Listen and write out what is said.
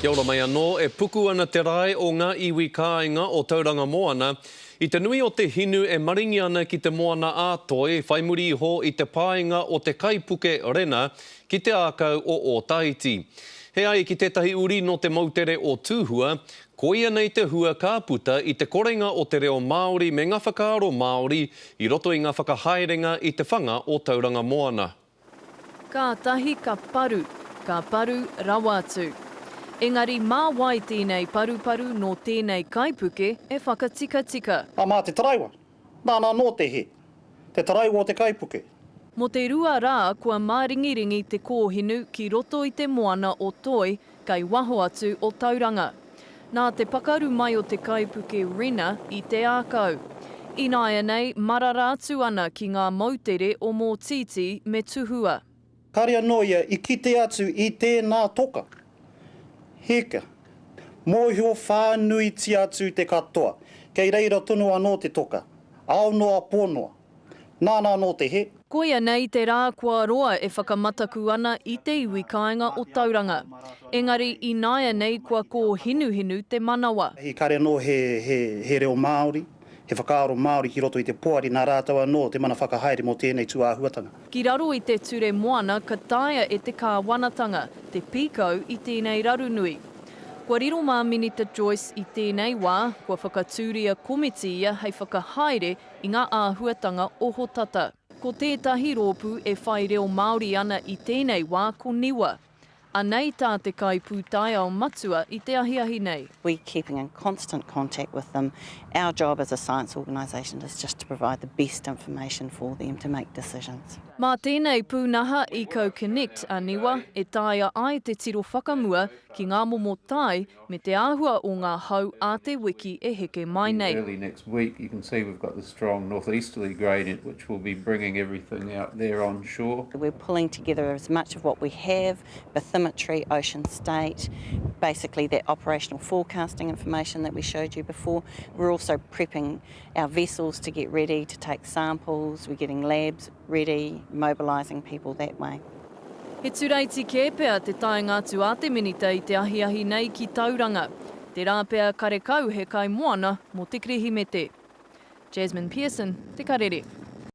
Kia ora mai anō, e puku ana te rae o ngā iwi kāinga o Tauranga Moana i te nui o te hinu e maringi ana ki te Moana-a-Toi whai muri iho i te paenga o te kaipuke Rena ki te ākau o Ōtaiti. He ai ki tētahi uri nō te moutere o Tūhua, koia nei te hua ka puta i te korenga o te reo Māori me ngā whakaaro Māori i roto i ngā whakahaerenga i te whanga o Tauranga Moana. Kātahi ka paru, ka paru rawa atu. Engari mā wai tēnei paruparu nō tēnei kaipuke e whakatikatika? Ā, mā te taraiwa. Nāna anō te hē. Te taraiwa o te kaipuke. Mō te rua rā kua māringiringi te kōhinu ki roto i te moana o Toi kei waho atu o Tauranga. Nā te pakaru mai o te kaipuke Rena i te ākau. Ināianei, marara atu ana ki ngā moutere o Mōtītī me Tuhua. Kāre anō ia i kite atu i tēnā toka. Hika. Mōhio whānuitia atu te katoa, kei reira tonu anō te toka. Ao noa, pō noa. Nāna anō te hē. Koia nei te rā kua roa e whakamataku ana i te iwi kāinga o Tauranga. Engari ināianei kua kōhinuhinu te manawa. He kare anō he reo Māori, he whakaaro Māori ki roto i te poari nā rātou anō te mana whakahaere mō tēnei tūāhuatanga. Ki raro i te ture moana ka taea e te kāwanatanga te pīkau i tēnei raru nui. Kua riro mā Minita Joyce i tēnei wā, kua whakatūria komiti ia hei whakahaere i ngā āhuatanga ohotata. Ko tētahi rōpū e whai reo Māori ana i tēnei wā ko Niwa. Anei tā te kaipūtaiao matua i te ahiahi nei. We're keeping in constant contact with them. Our job as a science organisation is just to provide the best information for them to make decisions. Mā tēnei pūnaha EcoConnect a Niwa e taea ai te tiro whakamua ki ngā momo tae me te āhua o ngā hau a te wiki e heke mai nei. Early next week you can see we've got the strong northeasterly gradient which will be bringing everything out there on shore. We're pulling together as much of what we have, bathymetry, ocean state, basically that operational forecasting information that we showed you before. We're also prepping our vessels to get ready to take samples, we're getting labs ready, mobilising people that way. He turaiti kē pea te taenga atu a te Minita i te ahiahi nei ki Tauranga. Tērā pea karekau he kaimoana mō te Kirihimete. Jasmine Pearson, Te Karere.